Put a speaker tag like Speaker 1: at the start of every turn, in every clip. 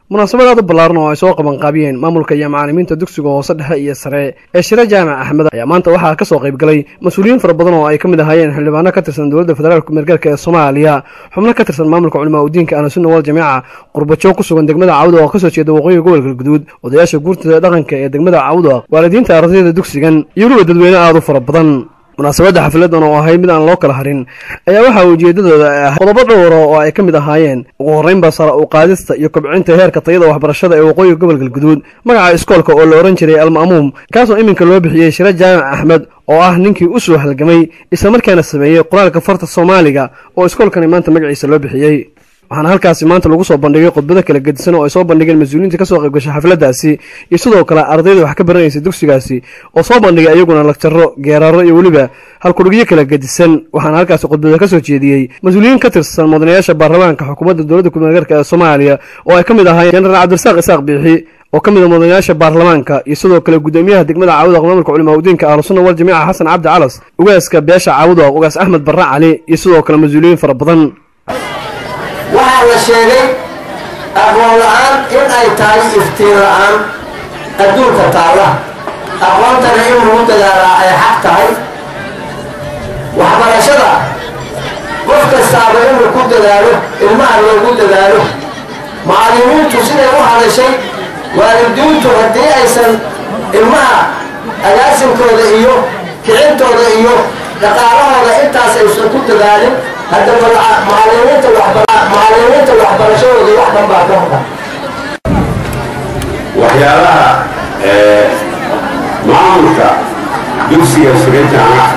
Speaker 1: Munaasabad aad u ballaaran oo ay soo qabanqaabiyeen maamulka iyo macallimiinta dugsiga hoose, dhexe iyo sare ee Shire Jaamac Axmed ayaa maanta waxaa ka soo qayb galay mas-uuliyiin fara badan oo ay ka mid ahaayeen xildhibaano ka tirsan dowladda federaalka kumeelgaarka ee Soomaaliya, xubno ka tirsan maamulka culimaa udiinka Ahlusunna wal Jamiica, qurbajoog ku sugan degmada Cawda oo kasoo jeeda waqooyiga gobolka Guduud, odayaasha guurtada dhaqanka ee degmada Cawda, waalidiinta ardayda dugsigan iyo weliba dadweyne aada u fara badan. Munaasabadda xafladan oo ahayd mid aan loo kala harin ayaa waxaa ujeedadooda ay ahay qodobo dhowra oo ay ka mid ahaayeen: ugu horreynba sara u qaadista iyo kobcinta heerka tayada waxbarashada ee waqooyiga gobolka Galguduud, magaca iskoolka oo la ohan jiray Alma'muum kaasoo iminka loo bixiyey Shire Jaamac Axmed oo ah ninkii u soo halgamay islamarkaana sameeyey qoraalka farta Soomaaliga oo iskoolkani maanta magaciisa loo bixiyey. Waxaana halkaasi maanta lagu soo bandhigay khudbado kala gedisan oo ay soo bandhigeen mas-uuliyiinta kasoo qayb gashay xafladdaasi iyo sidoo kale ardayda wax ka baranaysa dugsigaasi oo soo bandhigay iyaguna lagjarro, geeraaro iyo weliba halkudhigyo kala gedisan. Waxaana halkaasi khudbada ka soo jeediyey mas-uuliyiin ka tirsan mudanayaasha baarlamaanka xukuumadda dowladda kumeelgaarka ee Soomaaliya oo ay ka mid ahaayeen Jenaraal Cabdirasaaq Isaaq Biixi oo ka mid a mudanayaasha baarlamaanka, iyo sidoo kale guddoomiyaha degmada Caawudaq, maamulka culimaa udiinka Ahlusunna wal Jamiica Xasan Cabdi Calas, ugaaska beesha Caawudaq Ugaas Axmed Barre Cali, iyo sidoo kale mas-uuliyiin fara badan.
Speaker 2: Waxaa la sheegay aqoon la-aan in ay tahay iftiin la-aan adduunka taalla, aqoontana in lagu dadaalaa ay xaq tahay. Waxbarashada qof kastaaba inuu ku dadaalo, ilmaha loogu dadaalo, macallimiintu siday u hadashay, waalidiintu haddii aysan ilmaha agaasinkooda iyo kicintooda iyo dhaqaalahooda intaas aysan ku dadaalin, hadda macallimiinta waxbarashadooda wax dhan baa ka maqan.
Speaker 3: Waxyaalaha maamulka dugsiga Shire Jaamac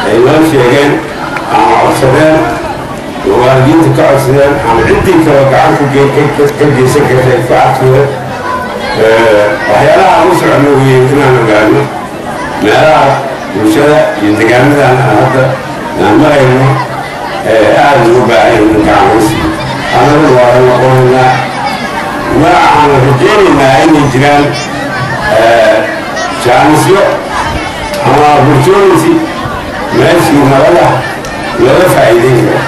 Speaker 3: ay noo sheegeen ama codsadeen, waalidiinta ka codsadeen ama ciddii kaloo gacan ka geysan karta ay ku codsadeen, waxyaalaha aan u soconno weye inaan ogaano meelaha bulshada iyo degaanadan aan hadda aan marayno aada ugu baahan in gacan laga siiyo. Annagu waa noqonaynaa, waxaan rajaynaynaa inay jiraan jaanisyo ama opportunity meeshii nabada looga faa'iideyn karo.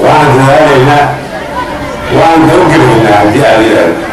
Speaker 3: Waxaan dadaalaynaa, waan dabagelaynaa haddii aada yidhaahdo.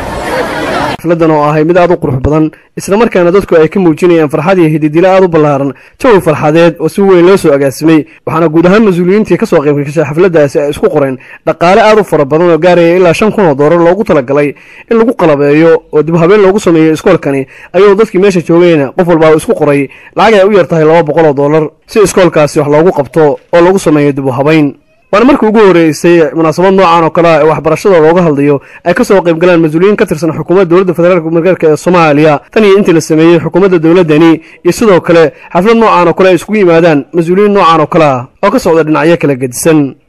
Speaker 1: Xafladan oo ahay mid aad u qurux badan islamarkaana dadku ay ka muujinayaan farxad iyo hididilo aad u ballaaran, jawi farxadeed oo si weyn loo soo agaasimay, waxaana guud ahaan mas-uuliyiintii kasoo qayb gashay xafladdaasi ay isku qoreen dhaqaale aad u fara badan oo gaaraya ilaa $5,000 loogu talagalay in lagu qalabeeyo oo dib habeen loogu sameeyo iskoolkani, ayadoo dadkii meesha joogayna qof walbaa uu isku qoray lacag ay u yar tahay $200 si iskoolkaasi wax loogu qabto oo lagu sameeyo dib u habayn. Waana markii ugu horreysay munaasabad noocan oo kale ah ee waxbarashada looga hadlayo ay ka soo qayb galaan mas-uuliyiin ka tirsan xukuumadda dowladda federaalka kumeelgaarka ee Soomaaliya tan iyo intii la sameeyey xukuumadda dowladdani, iyo sidoo kale xaflad noocan oo kale ay iskugu yimaadaan mas-uuliyiin noocan oo kale ah oo ka socda dhinacyo kala gedisan.